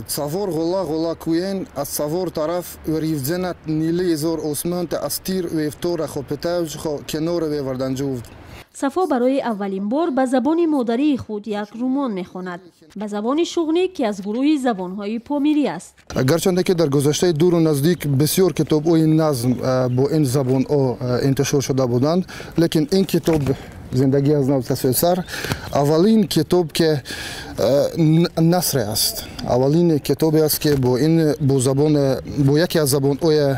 Цавор ғула ғула куен аз цавор тараф ривзенат нили зор осмон та астир вевтора хопетавж хо кенора веварданҷув. Сафо барои аввалин бор ба забони модарии худ як роман мехонад, ба забони шуғнӣ, ки аз гурӯҳи забонҳои помирӣ аст. Гарчанде ки дар гузаштаи дуру наздик бисёр китобҳои назм бо ин забонҳо интишор шуда буданд, лекин ин китоб «Зиндагӣ аз нав тасвирсар» аввалин китоб ки насре аст, аввалин китобе аст, ки бо ин бо забон, бо яке аз забонҳои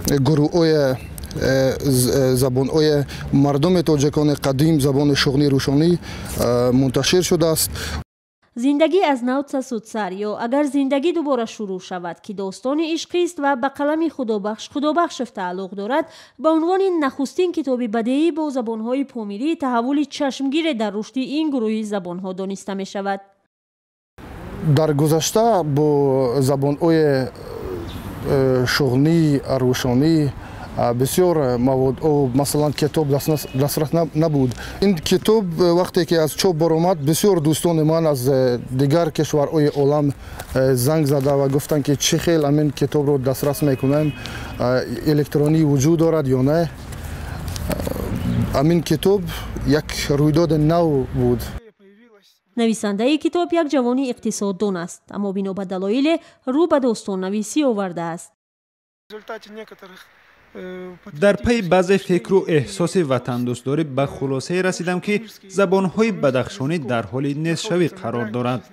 гурӯҳҳои забонҳои мардуми тоҷикони қадим, забони шуғнӣ рӯшонӣ, мунташир шудааст. «Зиндагӣ аз нав цасудсар» ё «Агар зиндагӣ дубора шурӯъ шавад», ки достони ишқист ва ба қалами Худобахш Худобахшев тааллуқ дорад, ба унвони нахустин китоби бадеӣ бо забонҳои помирӣ таҳаввули чашмгире дар рушди ин гурӯҳи забонҳо дониста мешавад. Дар гузашта бо забонҳои шуғнӣ рӯшонӣ бисёр маводҳо, масалан китоб, дастрас набуд. Ин китоб вақте ки аз чоп баромад, бисёр дӯстони ман аз дигар кишварҳои олам занг зада ва гуфтанд, ки чӣ хел ҳамин китобро дастрас мекунем, электронӣ вуҷуд дорад ё не. Ҳамин китоб як рӯйдоди нав буд. Нависандаи китоб як ҷавони иқтисоддон аст, аммо бино ба далоиле рӯ ба достоннависӣ овардааст. Дар пайи баъзе фикру эҳсоси ватандӯстдорӣ ба хулосае расидам, ки забонҳои бадахшонӣ дар ҳоли нестшавӣ қарор доранд.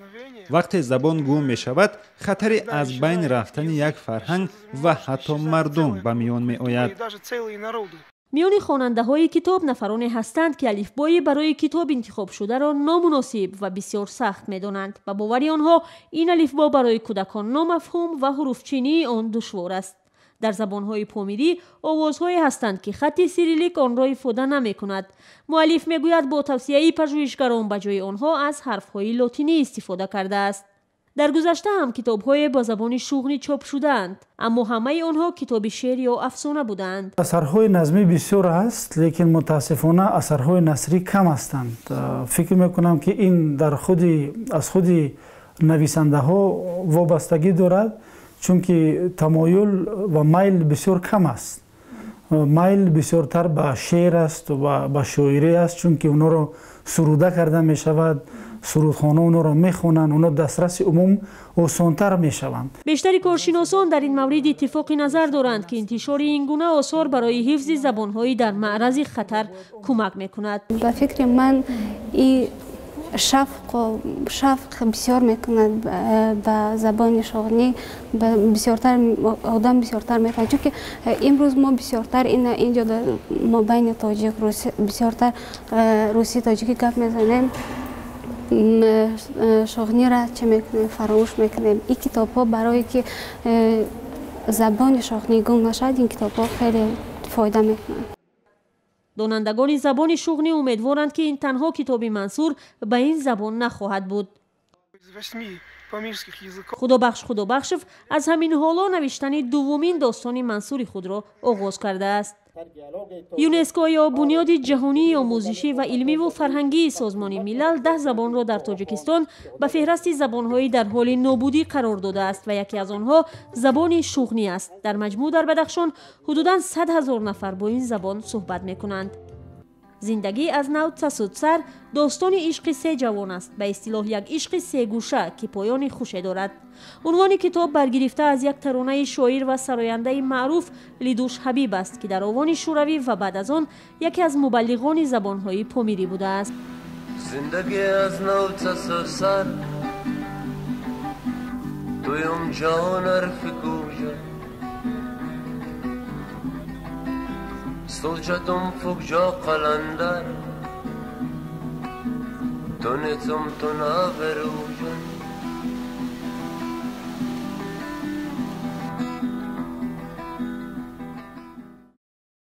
Вақте забон гум мешавад, хатари аз байн рафтани як фарҳанг ва ҳатто мардум ба миён меояд. Миёни хонандаҳои китоб нафароне ҳастанд, ки алифбои барои китоб интихобшударо номуносиб ва бисёр сахт медонанд. Ба бовари онҳо, ин алифбо барои кӯдакон номафҳум ва ҳуруфчинии он душвор аст. Дар забонҳои помирӣ овозҳое ҳастанд, ки хатти сирилик онро ифода намекунад. Муаллиф мегӯяд, бо тавсияи пажӯҳишгарон ба ҷои онҳо аз ҳарфҳои лотинӣ истифода кардааст. Дар гузашта ҳам китобҳое ба забони шуғнӣ чоп шудаанд, аммо ҳамаи онҳо китоби шеър ё афсона будаанд. Асарҳои назмӣ бисёр аст, лекин мутаассифона асарҳои насрӣ кам ҳастанд. Фикр мекунам, ки ин дар худи аз худи нависандаҳо вобастагӣ дорад, чунки тамоюл ва майл бисёр кам аст. Майл бисёртар ба шеър аст ва ба шоирӣ аст, чунки онҳоро суруда карда мешавад, сурудхона онҳоро мехонанд, онҳо дастраси умум осонтар мешаванд. Бештари коршиносон дар ин маврид иттифоқи назар доранд, ки интишори ин гуна осор барои ҳифзи забонҳои дар маърази хатар кӯмак мекунад. Ба фикри ман, и шавқ бисёр мекунад ба забони шуғнӣ, бисёртар одам бисёртар мехоҳад, чунки имрӯз мо бисёртар инҷо мобайни тоҷик бисёртар русӣ тоҷикӣ гап мезанем, шуғнира чӣ мекунем, фаромӯш мекунем. Ин китобҳо барое ки забони шуғнӣ гум нашавад, ин китобҳо хеле фоида мекунанд. Донандагони забони шуғнӣ умедворанд, ки ин танҳо китоби Мансур ба ин забон нахоҳад буд. Худобахш Худобахшев аз ҳамин ҳоло навиштани дуввумин достони Мансури худро оғоз кардааст. ЮНЕСКО ё Бунёди ҷаҳонии омӯзишӣ ва илмиву фарҳангии Созмони Милал 10 забонро дар Тоҷикистон ба феҳрасти забонҳои дар ҳоли нобудӣ қарор додааст ва яке аз онҳо забони шуғнӣ аст. Дар маҷмӯъ дар Бадахшон ҳудудан 100 000 нафар бо ин забон суҳбат мекунанд. «Зиндагӣ аз нав цасудсар» достони ишқи се ҷавон аст, ба истилоҳ як ишқи сегӯша, ки поёни хуше дорад. Унвони китоб баргирифта аз як таронаи шоир ва сарояндаи маъруф Лидуш Ҳабиб аст, ки дар овони Шӯравӣ ва баъд аз он яке аз мубаллиғони забонҳои помирӣ будааст. Зиндагӣ аз нав цасудсар, туюм ҷон арфи куҷа, сулҷатум фукҷо қаландар, тунитум тунаверуҷа.